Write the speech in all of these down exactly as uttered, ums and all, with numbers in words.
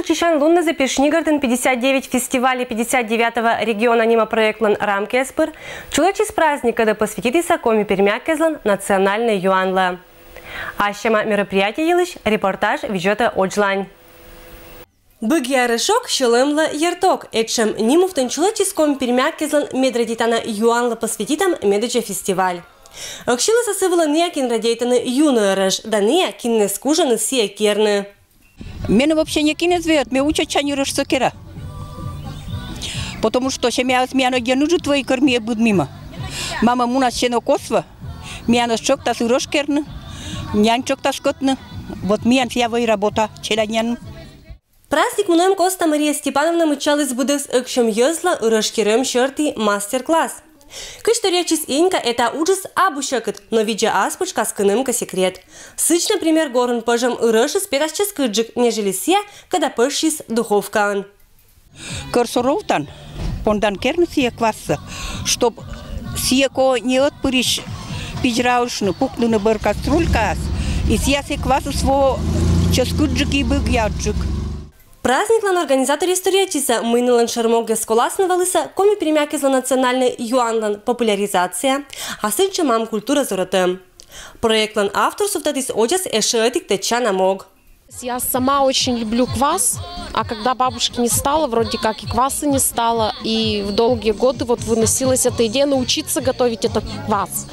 Чисян лунназы Пешнигортын «пятьдесят девять фестивалей пятьдесят девятого региона» нима проектлӧн рамкаяс пыр чулӧмаӧсь праздник, кӧд пӧсвититісны коми-пермякезлӧн национальнӧй юанлы. Ассяма мероприятие йылысь репортаж видзӧдӧ Оджлань. Быгъя рӧшок, сьӧлӧмлӧ йӧртӧг — сэтшӧм ним ӧтчыд чулӧмаӧсь коми-пермякезлӧн медрадейтана юанлы пӧсвититӧм медыджа фестиваль. Ӧксилісны сы вылӧ ныа, кин радейтӧны юны ӧрӧш, да ныа, кин эз кужӧны сійӧ керны. Менӧ вообще некин эз веӧд, ме учӧтча ӧрӧшсӧ кера. Потому что семьяыс миян ӧдйӧ ыджыд вӧй, кӧр ми быдмим. Мамӧ мунас сено косвӧ, миянӧс тшӧктас ӧрӧш керны, нянь тшӧктас кӧтны. Вот миян сійӧ вӧй работа челядьнянын. Праздник мунӧм костӧ Мария Степановна мыччаліс быдӧс ӧксьӧм йӧзлы ӧрӧш керӧм сьӧрті мастер-класс. Кыдз торъяччис Инька, этша уджыс абу сьӧкыд, но видзӧ ас пытшкас кынӧмкӧ секрет. Сідз, например, горын пӧжӧм ӧрӧшыс петас чӧскыдджык, нежели сійӧ, кӧда пӧжсис духовкаын. Кӧр соровтан, пондан керны сійӧ квассӧ, чтоб сійӧ кӧ не ӧтпырысь пизьраыштны, пукнӧны бӧр кастрюлькаас, и сійӧ сійӧ квасыс воӧ чӧскыдджык и быгъяджык. Праздниклӧн организаторъяс торъяччисӧ, мый нылӧн шӧр могъяс коласны вӧлісны коми-пермякезлӧн национальнӧй юанлӧн популяризация, а сідзжӧ мам культура зорӧтӧм. Проектлӧн автор сувтӧдіс водзас ещӧ ӧтик тӧдчана мог. Я сама очень люблю квас, а когда бабушки не стало, вроде как и кваса не стало, и в долгие годы вот выносилась эта идея научиться готовить этот квас.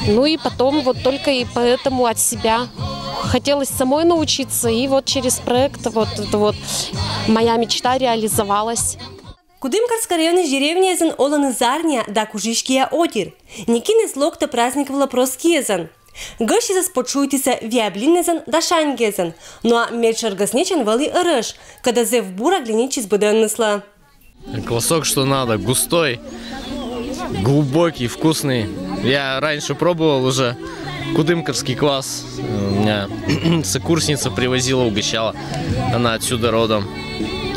Ну и потом вот только и поэтому от себя хотелось самой научиться, и вот через проект вот это вот моя мечта реализовалась. Кудымкарскӧй районысь деревняясын олӧны зарниа да кужыськиа отир. Некин эз локтӧ праздник вылӧ прос киӧзӧн. Гӧсьтъясӧс потшуйтісны виа блиннезӧн да шаньгиӧзӧн. Но а медшӧрыс нечӧн вӧлі ӧрӧш, кӧда зэв бура глинитчис быдӧнныслы. Квасок что надо, густой, глубокий, вкусный. Я раньше пробовал уже кудымкарский квас. У меня сокурсница привозила, угощала. Она отсюда родом.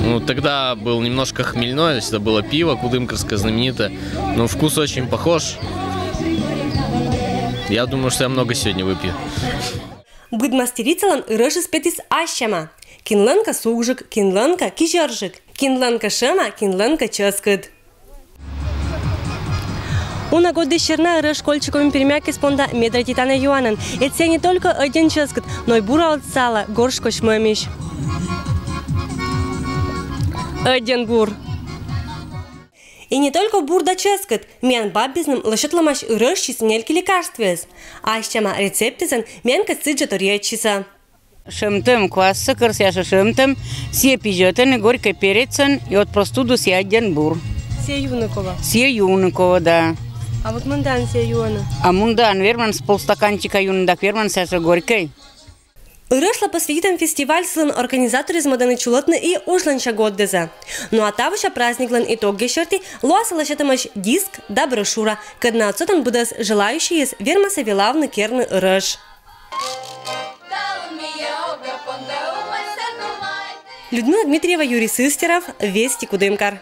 Ну, тогда был немножко хмельной, то есть это было пиво кудымкарское знаменитое. Но вкус очень похож. Я думаю, что я много сегодня выпью. Быд мастерицалӧн ӧрӧшыс петіс ассяма. Кинлӧнкӧ суджык, кинлӧнкӧ кизьӧрджык, кинлӧнкӧ шӧма, кинлӧнкӧ чӧскыд. Уна годдысь серна ӧрӧш кольччӧ коми-пермякез понда медрадейтана юанӧн. Эд сійӧ не только ӧдйӧн чӧскыд, но и бура ӧд сала, горш косьмӧмысь. Ӧдйӧн бур. И не только бур да чӧскыд, миян баб бизным лӧсьӧдлӧмаӧсь ӧрӧшсьыс нельки лекарствояс. Ассяма рецептъясӧн миянкӧд сідзжӧ торъяччисӧ. Шӧмтӧм квассӧ, кӧр сійӧ шӧмтӧм, сійӧ пизьӧтӧны горькӧй перецӧн, и от простуды сійӧ ӧдйӧн бур. Сійӧ юны колӧ? Сійӧ юны колӧ, да. А вот мындаын сійӧ юӧны? А мындаын верманныд полстаканчика юны, дак верманныд сійӧ жӧ горькӧй. Ӧрӧшлы пӧсвититӧм фестиваль сылӧн организаторъяс мӧдӧны чулӧтны и ошлӧмся годдӧза. Но а тавося праздниклӧн итогъяс серти лоас лӧсьӧдӧмаӧсь диск да брошюра, кӧд на отсӧтӧн быдӧс желающӧйяс вермасны велавны керны ӧрӧш. Людмила Дмитриева, Юрий Сыстеров, «Вести Кудымкар».